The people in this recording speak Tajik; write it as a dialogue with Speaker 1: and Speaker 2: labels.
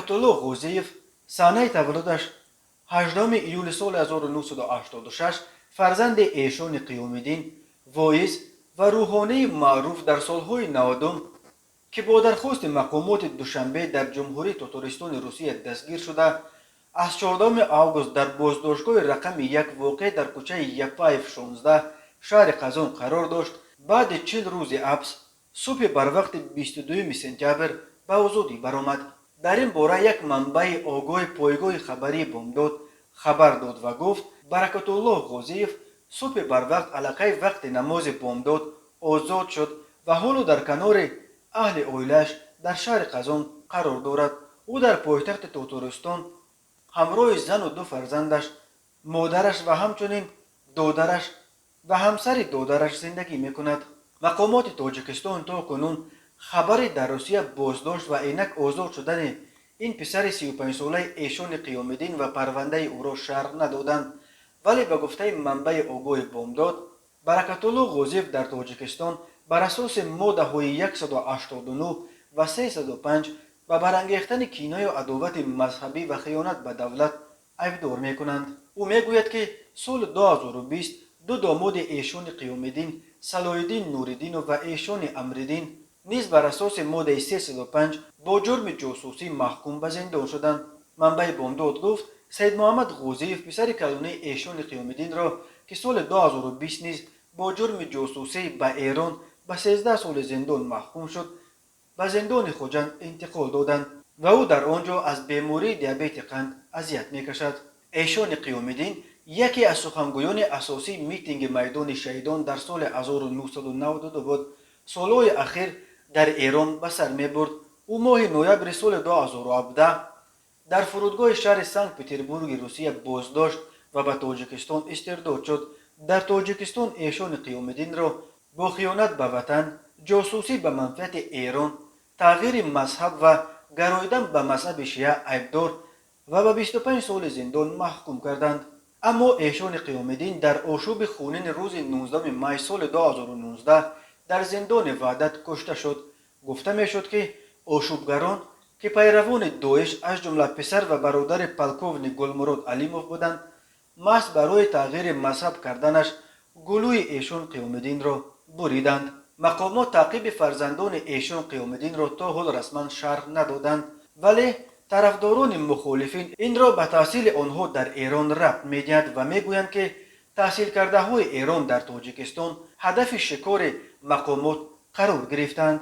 Speaker 1: Баракатулло Ғозиев, санаи таваллудаш 18 июли соли 1986, фарзанди Эшони Қиёмиддин, воиз ва рӯҳонии маъруф дар солҳои 90-ум, ки бо дархости мақомоти Душанбе дар Ҷумҳурии Тотористони Русия дастгир шуда, аз 14 август дар боздоштгоҳи рақами 1, воқеъ дар кӯчаи Япаев, 16, шаҳри Қазон қарор дошт, баъди 40 рӯзи ҳабс субҳи барвақти 22 сентябр ба озодӣ баромад. Дар ин бора як манбаи огоҳи пойгоҳи хабарии Бомдод хабар дод ва гуфт: Баракатулло Ғозиев субҳи барвақт, аллакай вақти намози бомдод, озод шуд ва ҳоло дар канори аҳли оилааш дар шаҳри Қазон қарор дорад. Ӯ дар пойтахти Тотористон ҳамроҳи зану ду фарзандаш, модараш ва ҳамчунин додараш ва ҳамсари додараш зиндагӣ мекунад. Мақомоти Тоҷикистон то кунун хабари дар Русия боздошт ва инак озод шудани ин писари 35-солаи Эшони Қиёмиддин ва парвандаи ӯро шарҳ надоданд. Вале ба гуфтаи манбаи огоҳи Бомдод, Баракатулло Ғозиев дар Тоҷикистон бар асоси моддаҳои 189 ва 305 ба барангехтани кинаю адовати мазҳабӣ ва хиёнат ба давлат айбдор мекунанд. Ӯ мегӯяд, ки соли 2020 ду домоди Эшони Қиёмиддин, Салоҳиддин Нуриддинов ва Эшони Амриддин, низ бар асоси моддаи 305 бо ҷурми ҷосусӣ маҳкум ба зиндон шуданд. Манбаи Бомдод гуфт, Саидмуҳаммад Ғозиев, писари калонии Эшони Қиёмиддинро, ки соли 2020 низ бо ҷурми ҷосусӣ ба Эрон ба 13 соли зиндон маҳкум шуд, ба зиндони Хуҷанд интиқол доданд ва ӯ дар он ҷо аз бемории диабети қанд азият мекашад. Эшони Қиёмиддин яке аз сухангӯёни асосии митинги Майдони Шаҳидон дар соли 1992 буд. Солҳои ахир дар Эрон ба сар мебурд. Ӯ моҳи ноябри соли 2017 дар фурудгоҳи шаҳри Санкт Петербурги Русия боздошт ва ба Тоҷикистон истирдод шуд. Дар Тоҷикистон Эшони Қиёмиддинро бо хиёнат ба ватан, ҷосусӣ ба манфиати Эрон, тағйири мазҳаб ва гароидан ба мазҳаби шиа айбдор ва ба 25 соли зиндон маҳкум карданд. Аммо Эшони Қиёмиддин дар ошӯби хунини рӯзи 19 май соли 2019 дар зиндони Ваҳдат кушта шуд. Гуфта мешуд, ки ошӯбгарон, ки пайравони Доиш, аз ҷумла писар ва бародари полковник Гулмурод Алимов буданд, маҳз барои тағйири мазҳаб карданаш гулӯи Эшон Қиёмиддинро буриданд. Мақомот таъқиби фарзандони Эшон Қиёмиддинро то ҳол расман шарҳ надоданд, вале тарафдорони мухолифин инро ба таҳсили онҳо дар Эрон рабт медиҳанд ва мегӯянд, ки таҳсилкардаҳои Эрон дар Тоҷикистон ҳадафи шикори мақомот қарор гирифтанд.